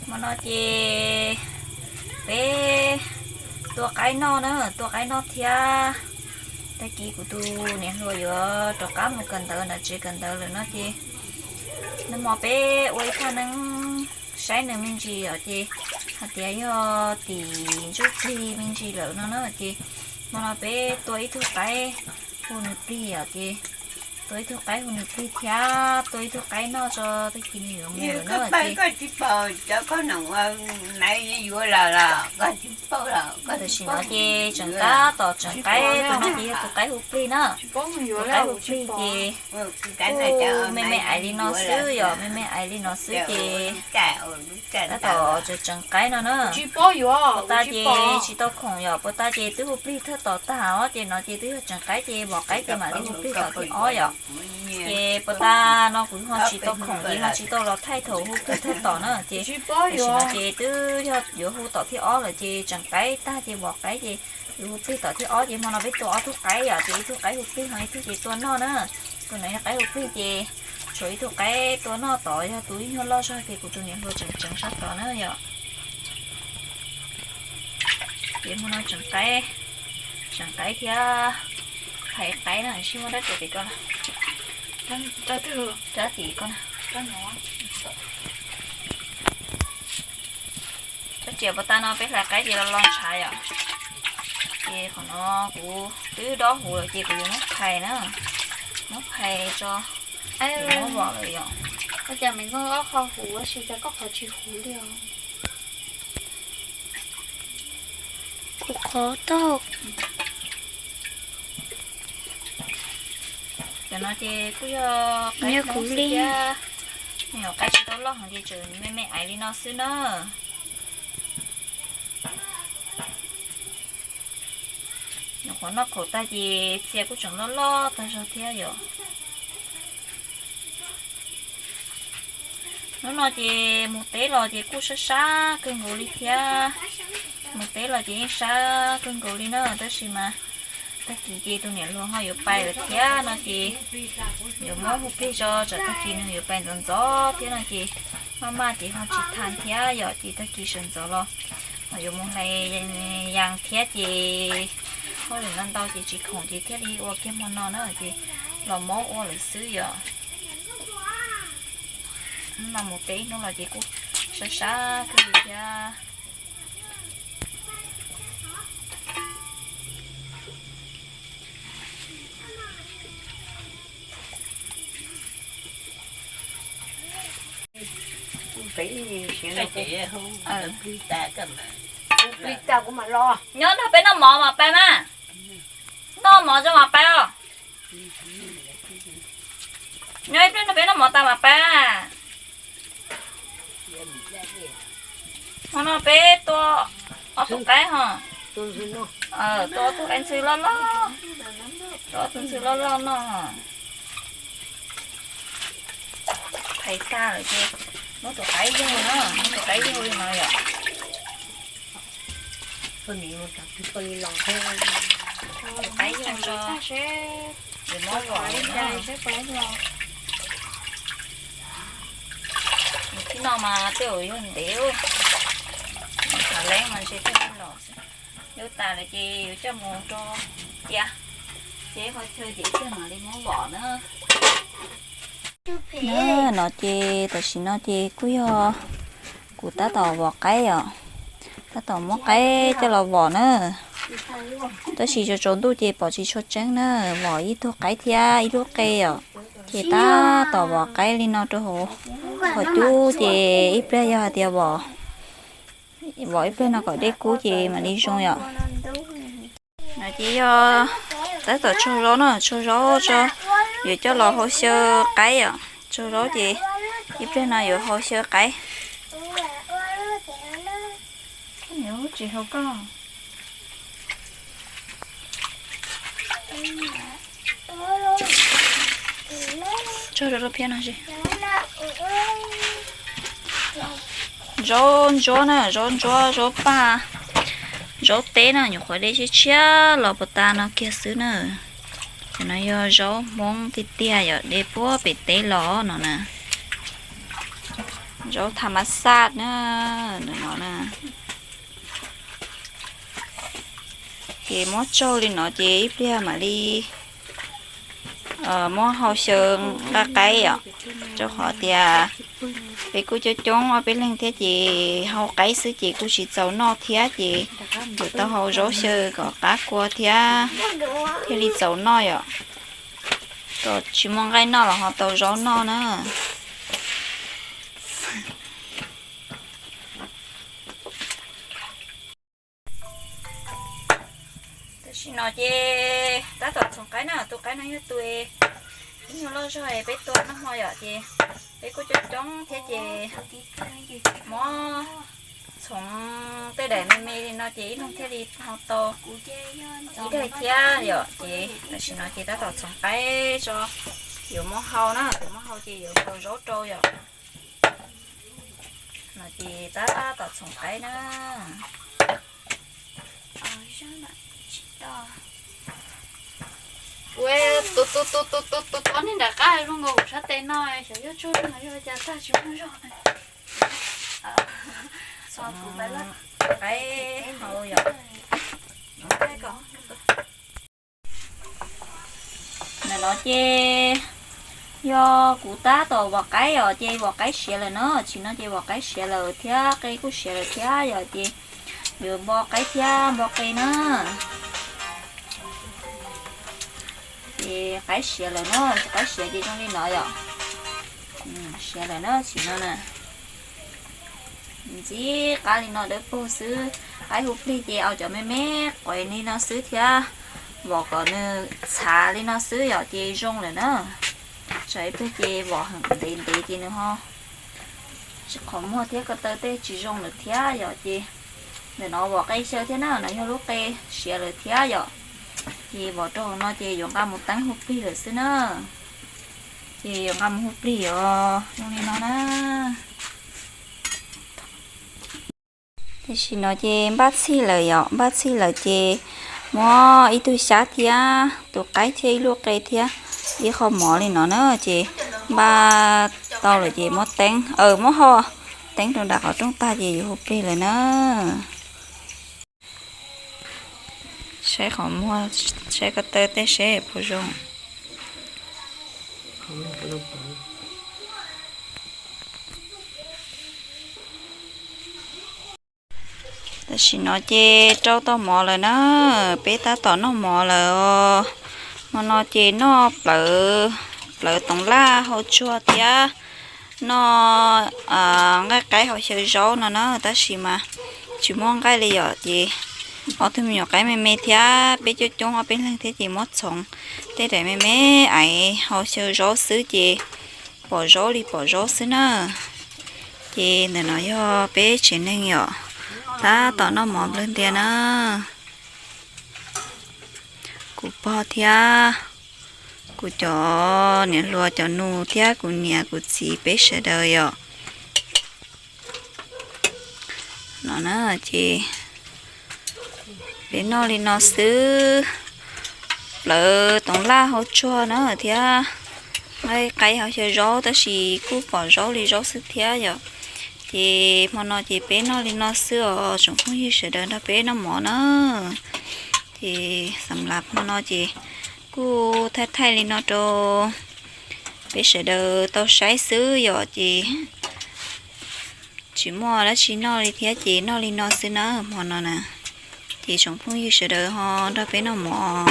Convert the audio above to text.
Hmo no ces peb tua qaib noj na, tua qaib noj thiab. Tag kis kuv tus niam hluas yuav rov qab mus kawm ntawv nram tsev kawm ntawv lawm no ces nag hmo peb ua ib thaj neeb saib nws me ntsis os ces hais tias yog tim ntsuj plig me ntsis lawm no na ces hmo no peb tua ib tug qaib hu nws plig os ces tua ib tug qaib hu nws plig thiab tua ib tug qaib noj tso tag kis nws yuav mus lawm na ces tam sim no ces tseem tab tom tseem qaib, tus no ces yog tus qaib hu plig na. Tus qaib hu plig ces kuj me me aiv li no xwb yom, me me aiv li no xwb ces tab tom tseem tseem qaib no na. Puas tas ces tsis tau khoom yom, puas tas ces twb hu plig thawj tom tag os ces no ces twb yog tseem qaib ces vov qaib ces mam li hu plig tom thib ob yom. Ces puas tas no kuv ho tsis tau khoom ces ho tsis tau los thaij thaum hu plig thawj tom na ces tam sim no ces twb yog yuav hu tom thib ob lawm ces tseem qaib tag ces vov qaib ces yuav hu plig tom thib ob ces hmo no peb tua ob tug qaib yom, ces ib tug qaib hu plig ho ib tug ces tua noj na. Tus no yog qaib hu plig ces tshuav ib tug qaib tua noj tod yog tus ib nyuag loj zog ces kuv tus niam hluas tseem tseem sab tod na yom. Ces hmo no tseem qaib, tseem qaib thiab hais qaib na, sib muab rab riam tim ko, rab tim ko. Rab riam puas tas no peb hlais qaib ces los los ntshav yom. Ces qhov no kuv twb dob huv lawm ces kuv yuav muab phais na, muab phais tso, muab vom lawm yom. Ua cas me nkauj ob qho huv tab sis cas koj qhov tsis huv li os? Kuv qhov tau. Cov no ces kuj yog qaib hmoob xwb thiab, me nyuam qaib tsis tau loj heev ces tseem me me aiv li no xwb na. Nyuam qhuav noj khoom tag ces txhia kuj tseem loj loj tag zog thiab yom. Hnub no ces mus teb los ces kuj sab sab kawg nkaus li thiab. Mus teb los ces yeej sab kawg nkaus li na, tab sis mas tag kis ces tus niam hluas ho yuav pais lawm thiab no ces yuav muab hu plig tso tsam tag kis nws yuav pais ntxov ntxov thiab no ces maj maj ces ho tsis tas thiab yom, ces tag kis sawv ntxov los ho yuav mus hlais yas thiab ces hauj lwm ntau ntau ces tsis khoom ces thiaj li ua kiag hmo no na ces los mob ua lawm xwb yom. Hnub no mus teb ib hnub los ces kuj sab sab kawg li thiab. Nyob nrog peb noj mov mas pais mas. Noj mov tso mas pais os. Nyob ib pliag nrog peb noj mov tas mas pais. Hmo no peb tua ob tug qaib ho. Tua ob tug qaib ntxhw loj loj. Tua ob tug ntxhw loj loj noj. Phais tag lawm ces muab tus qaib yug na, muab tus qaib yug li no yom. Tus qaib yug tso, es muab vom li no. Mus tib no mas tej zaum yog ntev, thav leeb mas ntshe thiaj li los xwb. Yug tas lawm ces yuav coj mus rau cia, ces ho chaw ces thiaj mam li muab vom na. Na, no ces tam sim no ces kuj yog kuv tab tom vom qaib os, tab tom muab qaib coj los vom na. Tab sis tsaus tsaus ntuj ces pom tsis tshua tseeb na, vom ib tug qaib thiab ib lub qe os, ces tab tom vom qaib li no rau hauv qhov cub ces ib pliag yog hais tias vom, vom ib pliag no kom dej kub ces mam li zoo yom. No ces yog tab tom tsau zaub no, tsau zaub tso, yuav coj los hau xyaw qaib yom. Tsau zaub ces ib pliag no yuav hau xyaw qaib. Tsis hau koj. Tso rau phiab no si. Zaub ntsuab na, zaub ntsuab, zaub paj, zaub teb na, nyuam qhuav de tshiab tshiab los puas tas no kiag xwb na. Cov no yog zaub Hmoob tiag tiag yom, de puag pem teb los no na. Zaub tha ma xaj na, no na. Ces muab tsaug li no ces ib pliag mam li muab hau xyaw nqaij qaib os. Rau qhov tias peb kuj coob coob ob peb leeg thiab ces hau qaib xwb ces kuj tsis txaus noj thiab ces yuav tau hau zaub xyaw kom qab kua thiab thiaj li txaus noj yom. Kom tsis muaj nqaij noj los ho tau zaub noj na. Tam sim no ces tab tom txhoov qaib na, tus qaib no yog tus ib nyuag loj zog peb tua noj hmo yom ces peb kuj coob coob thiab ces muab txhoov tej daim me me li no ces ib leeg thiaj li ho tau ib daim thiab yom. Ces tam sim no ces tab tom txhoov qaib tso, yuav muab hau na, yuav muab hau ces yuav hau zaub rau yom. No ces tab tom txhoov qaib na. Ua tus tus tus tus tus tus tod niag nram qab zoo nkaus kuv sab tes no, xyov yog tsuag no yog cas tag tsis muaj zog. Qaib hau yom. Ntawm no ces yog kuv tab tom vov qaib os, ces vov qaib siav lawm na, tsim no ces vov qaib siav lawm thiab qe kuj siav lawm thiab yom, ces yuav npo qaib thiab npo qe na. Ces qaib siav lawm na, qaib siav ces zoo li no yom. Siav lawm na, tsim no na. Ntxim qab li no dawb paug xwb, qaib hu plig ces au cov me me quav li no xwb thiab, vov kom nws txhav li no xwb yom ces zoo lawm na. Tsam ib pliag ces vov heev ntev ntev ces nws ho qhov muag thiab ko taw tej tsis zoo lawm thiab yom ces ntawm no vov qe xyaw thiab na, no yog lub qe siav lawm thiab yom. Ces vov rau hauv no ces yuav nqa mus teeb hu plig lawm xwb na. Ces yuav nqa mus hu plig os, zoo li no na. Tam sim no ces npaj txhij lawm yom, npaj txhij lawm ces muab ib tug xyab thiab tus qaib thiab ib lub qe thiab ib qho mov li no na, ces npaj tau lawm ces muab teeb, muab ho teeb rau nram qhov rooj tag ces yuav hu plig lawm na. Saib qhov muag, saib ko taw tej seb puas zoo. Tam sim no ces rau tau mov lawm na, peb tab tom noj mov lawm os. Hmo no ces noj plawv, plawv toov laj hau tsuag thiab noj nqaij qaib hau xyaw zaub no na, tab sis mas tsis muaj nqaij li yom ces ob tug me nyuam qaib me me thiab peb coob coob ob peb leeg thiab ces muab txhoov tej daim me me aiv hau xyaw zaub xwb ces pom zaub li pom zaub xwb na. Ces ntawm no yog peb tsev neeg yom, tab tom noj mov nplawg ntia na. Kuv pog thiab kuv cov niam hluas cov nus thiab kuv niam kuv txiv peb sawv daws yom. No na ces peb noj li no xwb, plawv toov laj hau tsuag na thiab nqaij qaib hau xyaw zaub tab sis kuj pom zaub li zaub xwb thiab yom. Ces hmo no ces peb noj li no xwb os tsoom phooj ywg sawv daws nrog peb noj mov na. Ces xam lav hmo no ces kuj thaij thaij li no rau peb sawv daws tau saib xwb yom ces tsis muaj dab tsi noj li thiab ces noj li no xwb na hmo no na. Ces tsoom phooj ywg sawv daws ho nrog peb noj mov.